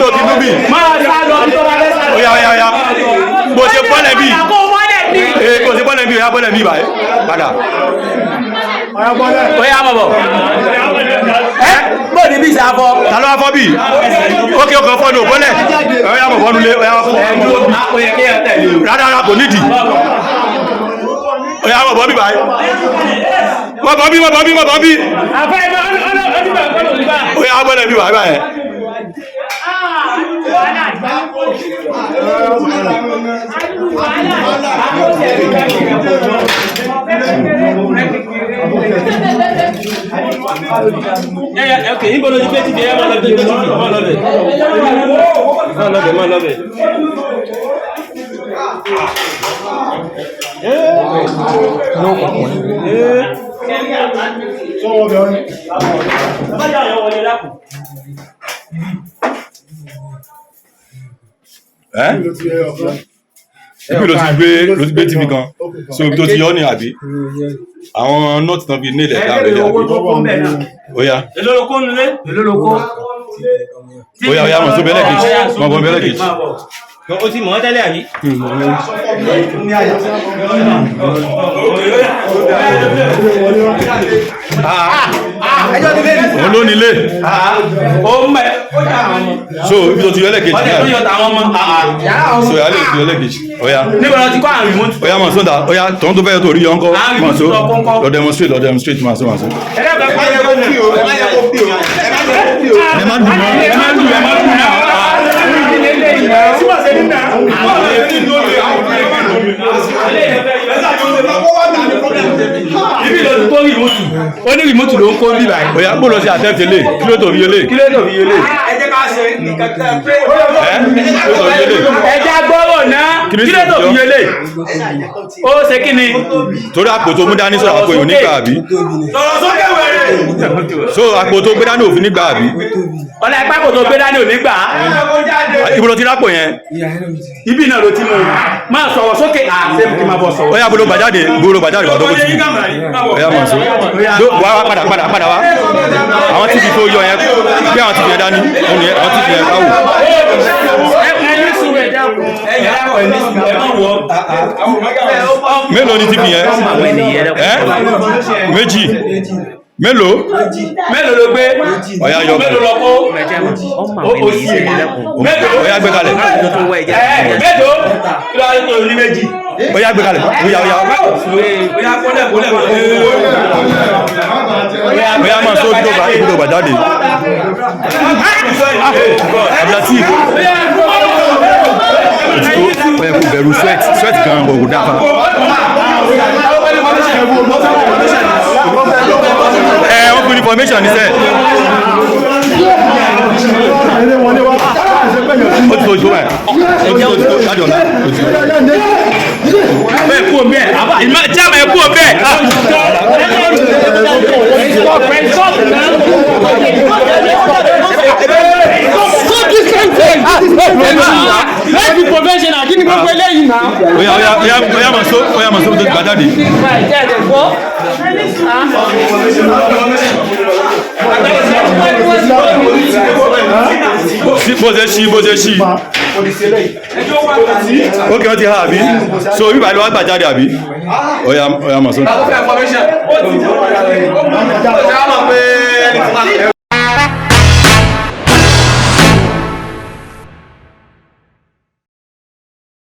Tó ti dún bí. Máa sá lọ bí tó bá fẹ́ sá lọ. Oya, oya, oya. Bó ṣe bọ́lẹ̀ bí. Kó mọ́lẹ̀ bí. Ee, bó ṣe bọ́lẹ̀ bí, oya bọ́lẹ̀ bí báyìí. Padà. Ó yá, mọ̀ bọ̀. Ẹ bó ní bí ìsàfọ́. Ta ló wá fọ́ bí? Ókè, ọkọ̀ fọ́ ni ò bọ́lẹ̀. Oya mọ̀ bọ́nu lé, oya fọ́. Ó yẹ kí ẹ tẹ̀lé o. Rárá, rárá, kò nídìí. Oya mọ̀ bọ́ bí báyìí. Mọ̀ bọ́ bí, mọ̀ bọ́ bí, mọ̀ bọ́ bí. Àfẹ́ ẹ̀ máa ń ọ̀nà ọdún bá ọ̀nà òní bá. Oya bọ́lẹ̀ bí báyìí báyìí. Ẹ ok, níbo ló ti gbé tv? Ẹ máa lọ gbé tv, máa lọ bẹ̀. Máa lọ bẹ̀, máa lọ bẹ̀. Ẹ́ ibi ló ti gbé tv kan, so ibi tó ti yọ ní àbí àwọn nọ́ọ̀tì tán fi ní ilẹ̀ dáhùn lélẹ̀ àbí? Oya. Èló ló kó nulẹ̀? Èló ló kó? Oya, oya, mọ̀ sí bẹ́lẹ̀ kejì, mọ̀ bọ́ bẹ́lẹ̀ kejì. O ti mọ̀ ọ́ tẹ́lẹ̀ àbí? Òun ló nílé. Ó mẹ́. So ibi tó ti yọ ẹlẹ́kejì Ọdẹ tó náà yọ tàwọn ọmọ. so yà á lè ti yọ ẹlẹ́kejì. Oya. Níbo lọ ti kọ́ àrùn remote? Oya, mọ̀ sóńdà. Oya, tọ́hún tó fẹ́ tó rí yọ ńkọ́? Mọ̀ só lọ demonstrate, lọ demonstrate, mọ̀ só, mọ̀ só. Ẹ má dùn mọ́, ẹ má dùn, ẹ má dùn náà. Ibi ló ti kó remote. Ó ní remote ló ń kó bí báyìí. Oya, bó lọ sí attempt lè kí ló tó fi yẹlé? Kí ló tó fi yẹlé? Ẹ kí ló tó fi yẹlé? Ẹja gbọ́rọ̀ náà. Kí ló Kí ló tó fi yẹlé? Ó ṣe kí ni? Torí àpò tó mú dání sọ̀rọ̀, àpò èèyàn nígbà àbí? So àpò tó gbé dání òfin nígbà àbí? Ọ̀la ipá kò tó gbé dání ò ní gbà á. Ibo ló ti rápò yẹn? Ibi náà ló ti mú un. Máa sọ̀rọ̀ sókè àṣẹ kí n máa bọ̀ sọ̀rọ̀. Oya, bolo gbàjáde, bolo gbàjáde wà tó kó tv. Oya, mọ̀ so wá wá, padà, padà, padà wá. Àwọn tv tó yọ yẹn, gbé àwọn tv yẹn dání. Òun yẹn, àwọn tv yẹn báwò. Ẹ ní sùúrù, ẹ dákun. Ẹ dákun, ẹ ní sùúrù, ẹ má wọ. Mélòó ni tv yẹn? Ẹ méjì mélòó? Mélòó ló gbé? Ọ̀yá, yọ. Mélòó lọ kó? Ó sì mélòó? Oya, gbé kalẹ̀. Ẹ mélòó? Kí ló wá tó ní méjì? Oya, gbé kalẹ̀. Oya, oya. Oya, kólẹ̀, kólẹ̀. Oya, mọ̀ so ibi tó gbà, ibi tó gbàjáde. Abdulateef, òtítọ́ oya, kò bẹ̀rù sweat, sweat gan kò dáfa. Ẹ wọ́n fún information ní sẹ́ẹ̀. Ó ti tó ojú báyìí, ó ti tó, ó ti tó lájọ̀ ọ̀la, ó ti tó. Ẹ kú omi ẹ, àbá ìmọ̀ tí a máa kú omi ẹ. Stop this kind thing! Let's be professional. Kí ni gbogbo eléyìí náà? Oya, oya, oya, oya, mọ̀ so, oya, mọ̀ so tó gbàjáde. Sí, bó ṣe ṣí, bó ṣe ṣí. Ókè, wọ́n ti ha àbí? So bíbá ló wá gbàjáde àbí? Oya, oya, mọ̀ so.